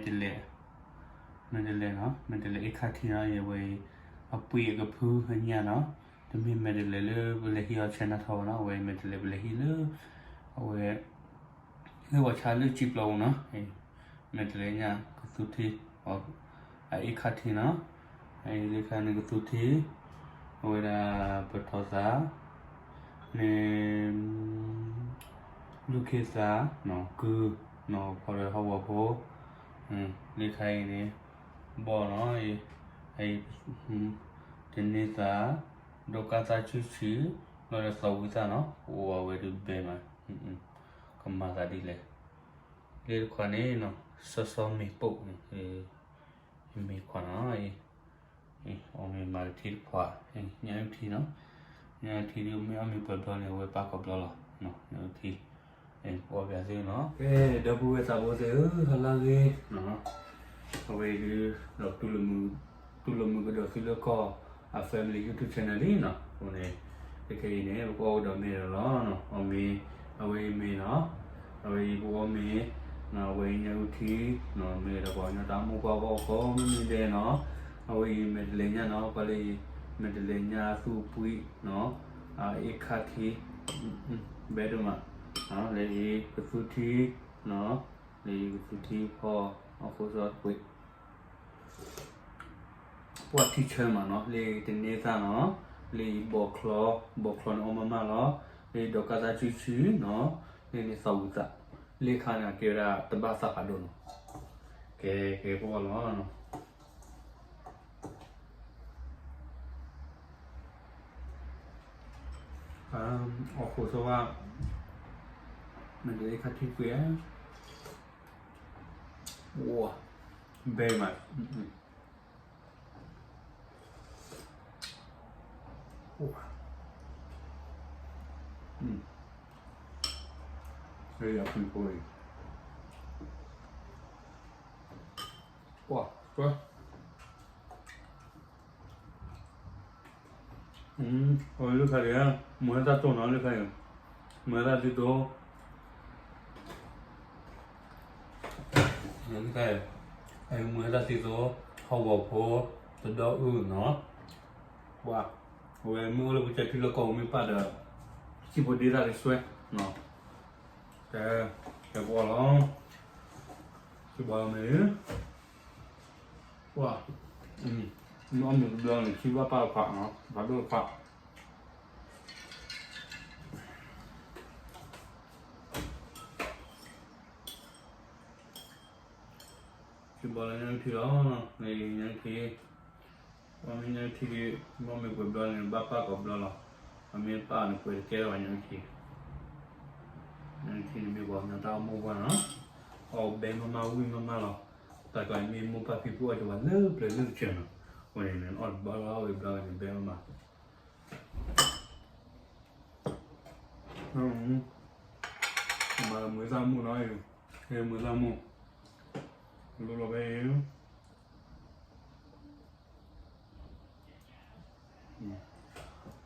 မဲာ်တလဲး, မဲာ်တလဲးနီၤ, မဲာ်တလဲးအ့ခါထံနီၤ, အဝဲအံၤ အပှ့ၤအကဖုအညၣ်နီၤ, တမ့ၢ်မဲာ်တလဲးလၢပလဲၤဟံးအီၤဆဲးနါထီၣ်ဘၣ်နီၤ, အဝဲအံၤ မဲာ်တလဲးပလဲၤဟံးလၢ အဝဲ လၢပှၤဆါလၢစံာ်ပျီပူၤနီၤ, မဲာ်တလဲးညၣ်ကသူထံ, အအ့ခါထံနီၤ, အအ့ခါန့ၣ်ကသူထံ, အဝဲဒၣ်ပထီၣ်သး, န့ၣ် လူၢ်ခ့သး, ကုၢ်, ဖီဒီးဟီၣ်ဝီၤဖိ, လၢခါအံၤန့ၣ် ဘီၣ်နီၤ, အအ့ တန့သး, ဒီးကါသးဆူၣ်ဆူၣ်, ဘျီဒီးသီၣ်ဝံသၣ်နီၤ, အိၣ်အဝဲဒုးဘဲမး, ကမၤသးဒ်လဲၣ်, လၢတခွးန့ၣ်နီၤ, စီစီမ့ၤပိၢ်န့ၣ်, မ့ၤခွးနီၤ, အီၣ်မ့ၤမၤတထံတခွး, ညၣ်အုၣ်ထံနီၤ, ညၣ်အုၣ်ထံဒ်မ့ၢ်အီၣ်မ့ၤပှဲၤဘျီန့ၣ် အဝဲပာ်ကီၤဘျီလီၤ, ညၣ်အုၣ်ထံ, ပအီၣ်ဘၣ်သ့နီၤ, ကဲ ဒီပုၢ်ဝဲၢ်သးဘိသ့ၣ်ဧၢ, ဟါလၢအဂ့ၤ, အဝဲအံၤဒုး ဒီး တူၢ်လိာ်မုာ်ကဒီးသုလၢကီၢ်အ family YouTube channel လံနီၤ, အဃိန့ၣ် ခဲခဲအံၤန့ၣ် ပကအီၣ်ကဒီးမ့ၤဒီးလီၤ, အီၣ်မ့ၤ, အဝဲအံၤမ့ၤနီၤ, အဝဲအံၤပအီၣ်မ့ၤ, အဝဲအံၤညၣ်အုၣ်ထံ, မ့ၢ်ဒီးပှၤကညီတၢ်အိၣ်မူပှၤကအီၣ်ခိးမ့ၢ်မ့ၢ်ဒဲးနီၤ, အဝဲအံၤမဲာ်တလဲးညၣ်နီၤ, ပှၤလၢအံၤ မဲာ်တလဲးညၣ်သူၣ်ပှံၢ်နီၤ, အအ့ခါထံ, ဘဲဒိၣ်မး, လၢအံၤကသူထံ, လၢအံၤကသူထံဖီ, အီၣ်ခိးစီပှ့ၤ ပှၤထံဆၢမးနီၤ, လၢတန့သၣ်နီၤ, လၢဘီၣ်ချီ, ဘီၣ်ချီန့ၣ်အီၣ်မးမးလီၤ, လၢဒီးကါသးဆူၣ်ဆူၣ်နီၤ, လၢန့ၣ်သီၣ်ဝံသၣ်, လၢခါန့ၣ်ကဲဝဲဒၣ်တဘၣ်သၣ်ဖးဒိၣ်နီၤ, ကဲကဲပအီၣ်လီၤ, အီၣ်ခိးစီဝါ, မ့ၢ်တလဲးခါထံကွံာ်, ဝါ, ဘဲမး အံၤ အဝဲလၢခါဒံး, မုၢ်ဟဲတၢ်တိၢ်နီၤလၢခါအံၤ, မုၢ်ဟဲတၢ်ဒ်သိး, မုၢ်ဟဲတၢ်ဒ်သိး, ဟီၣ်ဝီၤဖိ, တဒီအုၣ်နီၤ, ပှၤ, အဝဲမ့ၢ်အိၣ်လၢပကဲထံလၢကီၢ်ပူၤမ့ၢ်ပၢ်ဒီး, စံၣ်ဖိဒ့တၢ်တစွဲနီၤ, ကဲ, ကဲပအီၣ်လီၤ, စံၣ်ဘီမ့ၢ် ပှၤ, မ့ၢ်အီၣ်မ့ၤတဘျီန့ၣ် ထံဘၣ်ပာ်တခွးနီၤ, ဖးဒိၣ်တခွး, စံၣ်ဘီလၢညၣ်အုၣ်ထံလီၤ, ညၣ်အုၣ်ထံ, ပှၤမ့ၢ်ညၣ်အုၣ်ထံဒ်, မ့ၢ်အီၣ်မ့ၤပှဲၤဘျီန့ၣ် ဘၣ်ပာ်ကိးဘျီလီၤ, ပှၤမ့ၢ်ပာ်န့ၣ်ပှဲၤတကဲလၢၤဘၣ်ညၣ်အုၣ်ထံ, ညၣ်အုၣ်ထံန့ၣ်မ့ၢ်ပှၤကညီတၢ်အိၣ်မူပှၤနီၤ, အီၣ်ဘဲမးမးဝံၣ်မးမးလီၤ, တၢ်ကျါန့ၣ်မ့ၢ်မိၢ်ပၢ်ဖံဖုအီၣ်ကဝၤလၢပျၢၤလၢကစၢၢ်နီၤ, အဃိန့ၣ် အီၣ်တဘျီလီၤဝံၤဘျီန့ၣ် ဘဲမးမး မၤလၢမုာ်သၣ်မူနီၤ, မုာ်သၣ်မူ, လိၣ်လီၤဖဲအံၤ,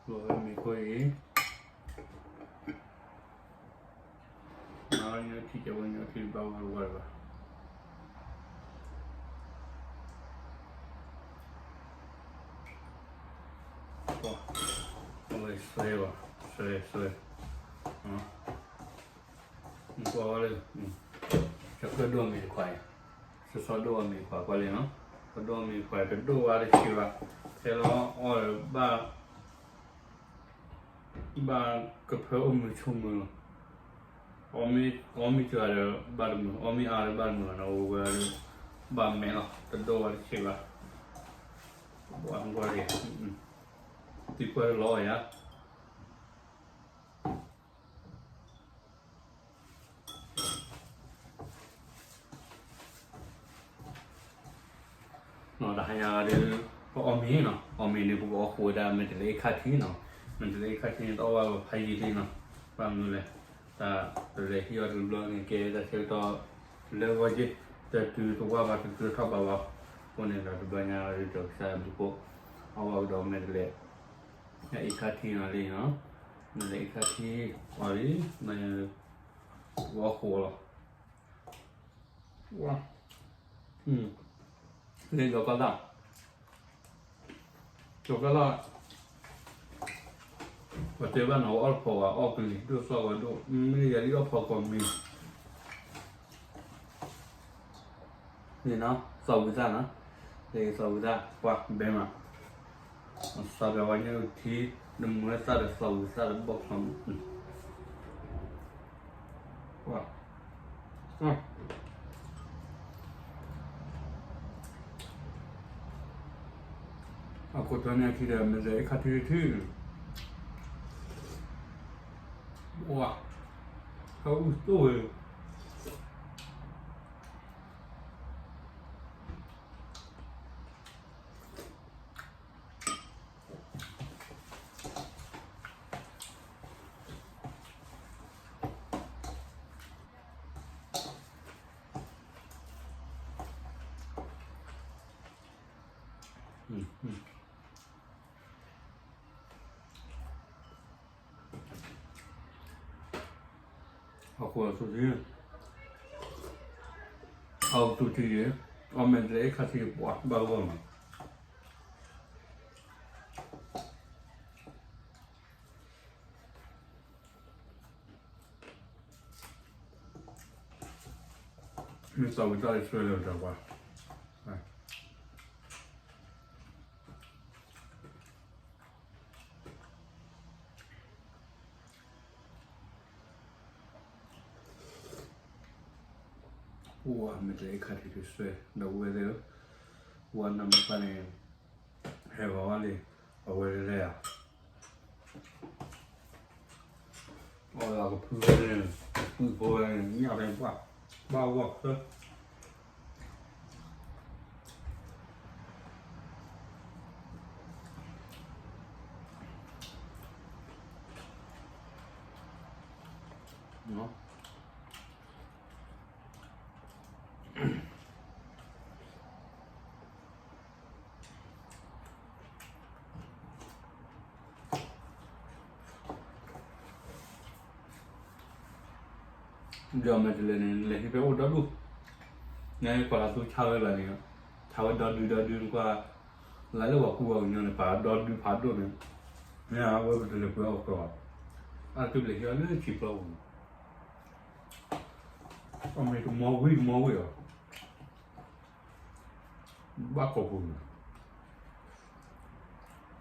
လိၣ်ဖဲမ့ၤခိၣ်အံၤ, မၤလၢညၣ်ထံကဝဲညၣ်ထံဘၣ်ဝဲဝဲဘၣ် အဝဲစွဲဘၣ်, စွဲ, စွဲ, ကွၢ်ဝဲလၢ, စီၤကၢၣ်ဒိၣ်အမ့ၤတခွးအံၤ, စီၤစီၤဒိၣ်အမ့ၤတခွးကွၢ်လံနီၤ, စီၤဒိၣ်အမ့ၤတခွးတဒိၣ်ဝဲတဆံးဘၣ်, ဖဲလီၤအီၣ်ဒီးဘၣ် ဘၣ်ကဖၢအီၣ်မုာ်ဆိကမိၣ်လီၤ, အီၣ်မ့ၢ်စှၤဒီးဘၣ်တမုာ်, အီၣ်မ့ၢ်အါဒီးဘၣ်တမုာ်နီၤ, ဝဲဝဲ ဘၣ်မဲာ်လီၤ, တဒိၣ်ဝဲတဆံးဘၣ်, ဘၣ်ကွၢ်က့ၤ, သံကွၢ်လီၤယၤ နီၤ တဟါညါဒီး ပအီၣ်မ့ၤနီၤ, အီၣ်မ့ၤန့ၣ် ပကအီၣ်ဃိးဝဲဒၣ် မဲာ်တလဲအ့ခါထံနီၤ, မဲာ်တလဲအ့ခါထံန့ၣ် တအီၣ်ဘၣ်ဝဲဖးယံာ်လံနီၤ, ဘၣ်မနုၤလဲၣ်, တၢ်တလဲဟံးအီၣ်တဘျီန့ၣ် ကဲတၢ်ဆၢကတီၢ်လၢဂီၢ်က့, တတုၤတဝၢ်ဘၣ် တတုၤထီၣ်ဘၣ်ဘၣ်, အဃိန့ၣ်ဒီးတဘျီညါဒီးကစၢ်ဘျုးဖှိၣ် အီၣ်ဘၣ်ကဒီးမဲာ်တလဲ အ့ခါထံနီၤလံနီၤ, မဲာ်တလဲအ့ခါထံ အီၣ်လံ, ပကအီၣ်ဃိးလီၤ. ဝါ, လၢယီၤကီၢ်သၣ်, ယီၤကီၢ်သၣ်, ပတဲဘၣ်နီၤ အီၣ်တဖီဝဲ အီၣ်ကလံၤဒိၣ်သီၣ်ဝဲဒိၣ် မ့ၢ်ယၤဒ်အီၣ်ဖီကီးမံၤ န့ၣ်နီၤ သီဝံသၣ်နီၤ, လၢသီဝံသၣ် ပှၤဘဲမး, သီပှၤဝဲညၣ်အုၣ်ထံ နမုၢ်သၣ်ဒီးသီဝံသၣ်ဒီးဘီၣ်ချီမံၤ, ပှၤ အခိၣ်ထီန့ၣ်ထံဒီး မဲာ်သဲအ့ၣ်ခါထံထံ, ဝါ, ဟဲအုၣ်သိၣ်ဝဲ အခိၣ်အသူၣ်ထံ, အသူၣ်ထံယဲ, အီၣ်မဲာ်တလဲအ့ၣ်ခါထံပှၤဘၣ်ဂီၢ်မး, မ့ၢ်သးဝံသးတဆှၢလၢတၢ်ပှၤ ပှၤမ့ၢ်တအဲၣ်ခါထံတဆှၢ ဒီးဝဲသ့ၣ်ဧၢ, ပှၤနီၢ်မ့ၢ်ပၢ်န့ၣ် ဟဲဂီၤဝဲလံ, အဝဲလဲၤလဲၤဧါ, အီၣ်လၢကဖုဝဲန့ၣ် ကဖုဖိဝဲန့ၣ် ညၣ်ဖဲပှၢ် ဘၣ်ဂီၢ်ဆၢ ဒီးမဲာ်တလဲန့ၣ် နလဲၤဟံးဖဲအိၣ်ဒီဒူၣ်, နကွၢ်လၢသူဆါဝဲလၢန့ၣ်, ဆါဝဲဒီဒူၣ်ဒီဒူၣ်နကွၢ်, လၢလၢပှၤကူပှၤကညီန့ၣ် ပာ်ဒီဒူၣ်ဖးဒိၣ်န့ၣ်, မ့ၢ်အဝဲပတလဲၤပှဲၤအီၣ်ကီး, အတဘျဲးဟံးအီၤလၢဆံးပျီပူၤန့ၣ်, အီၣ်မ့ၢ်တမီဝံၤတမီဝံၤအီၤ, ဘၣ်ကိးပူၤန့ၣ်,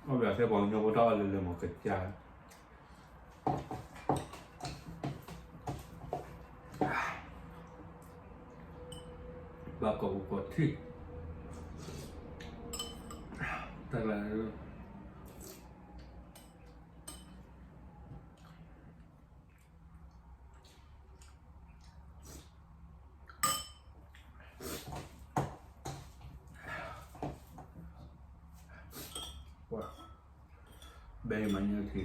အီၣ်ဘၣ်ထဲပှၤကညီဖိတၢ်အီၣ်လဲၤလဲၤမၤကစၢ် ဘၣ်ကိးပူၤကိးထံၣ်, တၢ်ကျါ ဘဲမၤညၣ်ထံ,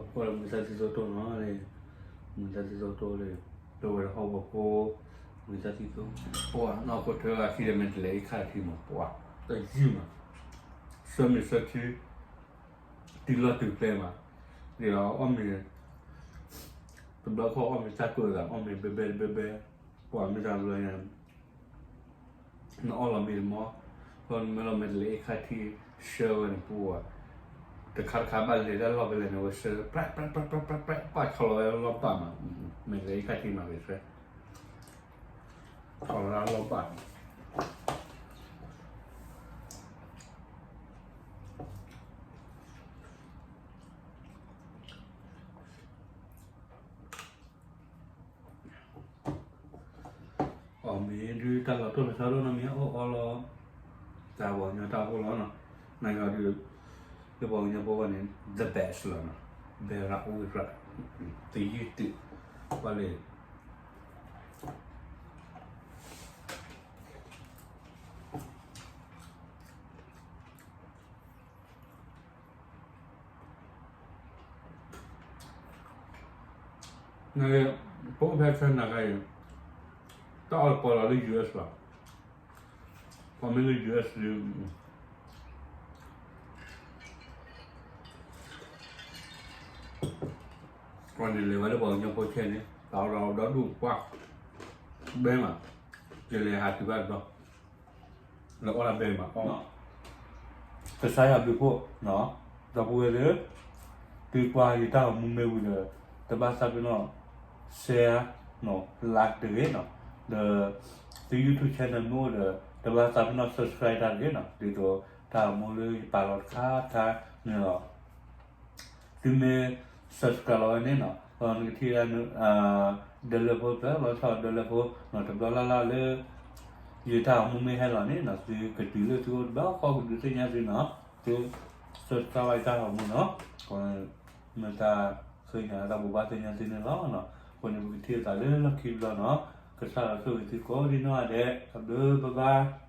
ပှၤကိးလၢမုၢ်သၣ်သံသိတိၢ်နီၤ, မုၢ်သၣ်သံသိတိၢ်လၢ, တဝဲဟီၣ်ဝီဖိ, မုၢ်သၣ်သံသိ, ပှၤနီၢ်ခိၣ်ထၢအခံဒီးမ့ၢ်တလဲအ့ၣ်ခါထံမး ပှၤ, တယုၢ်မး, ဆၢမုၢ်ဆၢခံ, တုၤလီၢ်တုၤကျဲမး, ဒီးအီၣ်မ့ၤ, တဘျီခီအီၣ်မ့ၤတၢ်ကိၢ်သး အီၣ်မ့ၤဘဲဘဲတဘဲဘဲ, ပှၤမ့ၢ်တၢ်ဘျီညါ နအီၣ်လီၤမ့ၤတမီ, ဃီနမ့ၢ်လီၤမဲာ်တလဲအ့ၣ်ခါထံ, ဆှၢဝဲန့ၣ်ပှၤ, တခါတခါဘၣ်လဲၤတၢ်လီၢ်ဖဲလဲၣ်န့ၣ် ဝဲဆှၢ ပြဲးပြဲးပြဲးပြဲးပြဲး ပာ်ဆီလီၤဝဲလီၢ်ဘၣ်မး, မဲာ်တလဲအ့ၣ်ခါထံမးဂ့ၤဆှၢ, ဆီလီၤဝဲလီၢ်ဘၣ် အီၣ်မ့ၤဒုးတၢ်လီၤတိၢ်လီၤဆီဒိၣ်နီတမံၤ အီၣ်အီလီၤ, တၢ်ပှၤကညီတၢ်အိၣ်လီၤနီၤ, နယီၤဒုး, လၢပှၤကညီဖိဝဲန့ၣ် the best လီၤနီၤ, ဘဲရးအိၣ်ရး, သယုၢ်တုး, ပှၤလၢ နက, ပအိၣ်ဖဲ China ခါအံၤ, တၢ်အီၣ်တပီလီၤလၢ U S လီၤ, ပှၤမ့ၢ်လၢ U S လံ, ပှၤန့ၣ်လဲၤဝဲလၢပှၤကညီဖိဆဲန့ၣ် သးအိၣ်ဒီးဒီဒူၣ်ပှၢ် ဘဲမး, ယလဲၤဟးတုၤဘၣ်တဘျီ လၢအီၣ်တၢ်ဘဲမးအီၣ်, ကစၢ်ယွၤဘျုးဖှိၣ်, ဒီပုၢ်ဝဲၢ်သ့ၣ်, သုကွၢ်ယတၢ်ဂီၤမူမ့ၢ်ဝံၤဒီး တဘၣ်သးပ့ၤနီၣ် share နီၤ like တဂ့ၤနီၤ, ဒီး သု YouTube channel မ့ၢ်အိၣ်ဒီး တဘၣ်သးပ့ၤနီၣ် subscribe တၢ်တဂ့ၤနီၤ, ဒ်သိးတၢ်ဂီၤမူလၢယပာ်လီၤတခါခါန့ၣ်လီၤ. သုမ့ၢ် subscribe လီၤဝဲန့ၣ်နီၤ, ဒီးနကထံၣ်ဒၣ် ဒၢလၢဖိဖျၢၣ်လီၤဆီဒၢလၢဖိနီၤ, တဘျီလၢ်လၢ်လၢ ယတၢ်ဂီၤမူမ့ၢ်ဟဲလီၤန့ၣ်နီၤ, သုကတုၤလၢသုအိၣ်တဘျီဃီကဒုးသ့ၣ်ညါသုနီၤ, သု subscribe ယတၢ်ဂီၤမူနီၤ, အဃိန့ၣ် မ့ၢ်တၢ်ဃ့ကညးတၢ်ဘိးဘၣ်သ့ၣ်ညါသုန့ၣ်လီၤ. အဃိန့ၣ် ပကထံၣ်လိာ်သးလၢလီၢ်ခံဘျီနီၤ, ကစၢ်ယွၤဆိၣ်ဂ့ၤသုကိးဒံနီၢ်ဂၤဒဲး, တၢ်ဘျုး bye bye.